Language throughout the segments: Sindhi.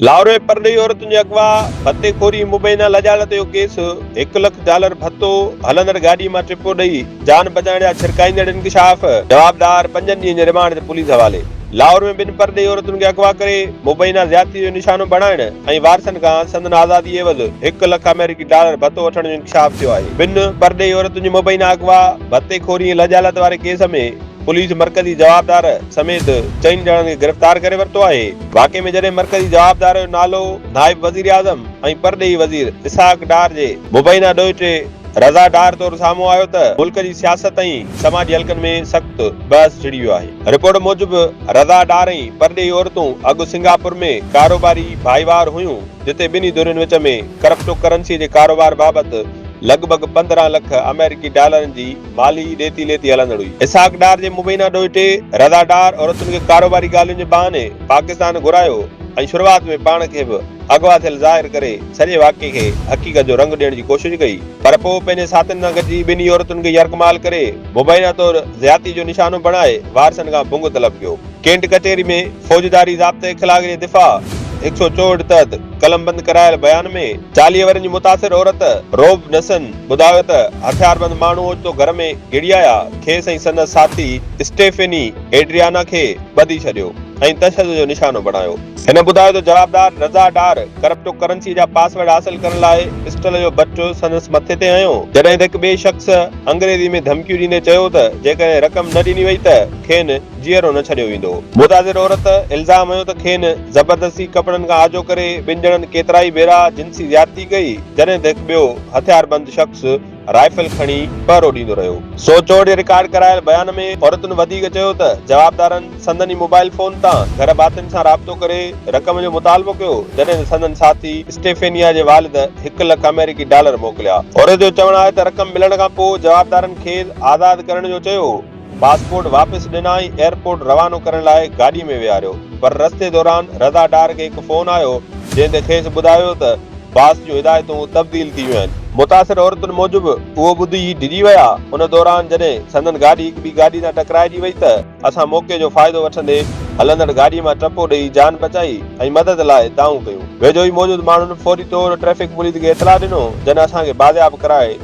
لاهور ۾ پرڏيهي عورتن جي اغوا، ڀتي خوري مبينا لڄالت جو ڪيس، هڪ لک ڊالر ڀتو، هلندڙ گاڏي مان ٽپو ڏئي جان بچائڻ جا ڇرڪائيندڙ انڪشاف، جوابدار پنجن ڏينهن جي رمانڊ تي پوليس حوالي. لاهور ۾ ٻن پرڏيهي عورتن کي اغوا ڪري مبينا زيادتي جو نشانو بڻائڻ ۽ وارثن کان سندن آزادي عيوض هڪ لک آمريڪي ڊالر ڀتو وٺڻ جو انڪشاف ٿيو آهي. ٻن پرڏيهي عورتن جي مبينا اغوا، ڀتي خوري ۽ لڄالت واري ڪيس ۾ پوليس مرڪزي جوابدار سميت چئن ڄڻن کي گرفتار ڪري ورتو آهي. واقعي ۾ جڏهن مرڪزي جوابدار جو نالو نائب وزيراعظم ۽ پرڏيهي وزير اسحاق ڊار جي مبينا ڏوهٽي رضا ڊار طور سامهون آيو ته ملڪ جي سياست ۽ سماجي حلقن ۾ سخت بحث ڇڙي ويو آهي. رپورٽ موجب رضا ڊار ۽ پرڏيهي عورتون اڳ سنگاپور ۾ ڪاروباري ڀائيوار هيون جتي ٻنهي ڌرين وچ ۾ ڪرپٽو ڪرنسي جي ڪاروبار بابت لڳ ڀڳ 15 لک آمريڪي ڊالرن جي مالي ڏيتي ليتي هلندڙ هئي. اسحاق ڊار جي مبينا ڏوهٽي رضا ڊار عورتن کي ڪاروباري ڳالهين جي بهاني پاڪستان گهرايو ۽ شروعات ۾ پاڻ کي به اغوا ٿيل ظاهر ڪري سڄي واقعي کي حقيقت جو رنگ ڏيڻ جي ڪوشش ڪئي پر پوء پنهنجي ساٿين سان گڏجي ٻنهي عورتن کي يرغمال ڪري مبينا طور زيادتي جو نشانو بڻائي وارثن کان ڀنگ طلب ڪيو. ڪينٽ ڪچهري ۾ فوجداري ضابطه اخلاق جي دفاع 164 تحت قلمبند ڪرايل بيان ۾ 40 ورهين جي متاثر عورت روب نسن ٻڌايو ته هٿياربند ماڻهو اوچتو گهر ۾ گهڙي آيا، کيس ۽ سندس ساٿي اسٽيفيني ايڊريانا کي ٻڌي ڇڏيو ۽ تشدد جو نشانو بڻايو. هن ٻڌايو ته جوابدار رضا ڊار ڪرپٽو ڪرنسي جا پاسورڊ حاصل ڪرڻ لاء پسٽل جو بٽ سندس مٿي تي هنيو، جڏهن ته هڪ ٻئي شخص انگريزي ۾ ڌمڪيون ڏيندي چيو ته جيڪڏهن رقم نه ڏني وئي ته کين جيئرو نه ڇڏيو ويندو. متاثر عورت الزام هنيو ته کين زبردستي ڪپڙن کان آجو ڪري ٻن ڄڻن ڪيترائي ڀيرا جنسي زيادتي ڪئي، جڏهن ته هڪ ٻيو هٿياربند شخص رائفل کڻي پهرو ڏيندو رهيو. سو چوڙ جي رڪارڊ ڪرايل بيان ۾ عورتن وڌيڪ چيو ته جوابدارن سندن ئي موبائل فون تان گهر ڀاتين سان رابطو ڪري رقم جو مطالبو ڪيو، جڏهن ته سندن ساٿي اسٽيفينيا جي والد هڪ لک آمريڪي ڊالر موڪليا. عورت جو چوڻ آهي ته رقم ملڻ کانپوء جوابدارن کيس آزاد ڪرڻ جو چيو. پاسپورٽ واپس ڏنا ۽ ايئرپورٽ روانو ڪرڻ لاء گاڏي ۾ ويهاريو پر رستي دوران رضا ڊار کي هڪ فون آيو جنهن تي کيس ٻڌايو ويو ته باس جون هدايتون تبديل ٿي ويون آهن. متاثر عورتن موجب اهو ٻڌي هي ڊڄي ويا، ان دوران جڏهن سندن گاڏي هڪ ٻي گاڏي سان ٽڪرائجي وئي ته اسان موقعي جو فائدو وٺندي هلندڙ گاڏي مان ٽپو ڏئي جان بچائي ۽ مدد لاء دانهون ڪيون. ويجهو ئي موجود ماڻهن فوري طور ٽريفڪ پوليس کي اطلاع ڏنو جن اسان کي بازياب ڪرائي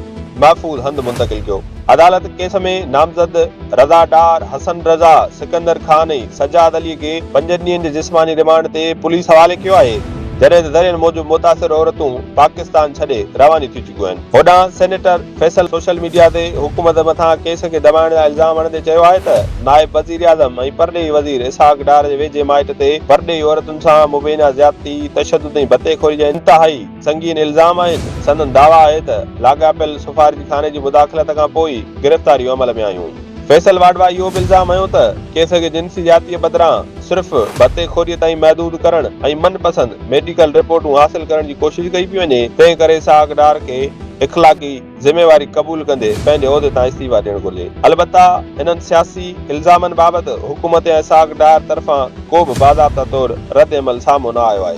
محفوظ هنڌ منتقل ڪيو. عدالت ڪيس ۾ نامزد رضا ڊار، حسن رضا، سڪندر خان ۽ سجاد علي کي پنجن ڏينهن جي جسماني رمانڊ تي پوليس حوالي ڪيو آهي، جڏهن ته ذريعن موجب متاثر عورتون پاڪستان ڇڏي روانيون ٿي چڪيون آهن. هوڏانهن سينيٽر فيصل سوشل ميڊيا تي حڪومت مٿان ڪيس کي دٻائڻ جا الزام هڻندي چيو آهي ته نائب وزيراعظم ۽ پرڏيهي وزير اسحاق ڊار جي ويجهي مائٽ تي پرڏيهي عورتن سان مبينا زيادتي، تشدد ۽ ڀتي خوري جا انتهائي سنگين الزام آهن، سندن دعويٰ آهي ته لاڳاپيل سفارتي خاني جي مداخلت کان پوء ئي گرفتاريون عمل ۾ آيون. فيصل واڍوا اهو به الزام هنيو ته ڪيس کي جنسي زيادتيء بدران صرف ڀتي خوريء تائين محدود ڪرڻ ۽ من پسند ميڊيڪل رپورٽون حاصل ڪرڻ جي ڪوشش ڪئي پئي وڃي، تنهن ڪري اسحاق ڊار کي اخلاقي ذميواري قبول ڪندي پنهنجي عهدي تان استعيفيٰ ڏيڻ گهرجي. البته انهن سياسي الزامن بابت حڪومت يا اسحاق ڊار طرفان ڪو به باضابطا طور ردعمل سامهون نه آيو آهي.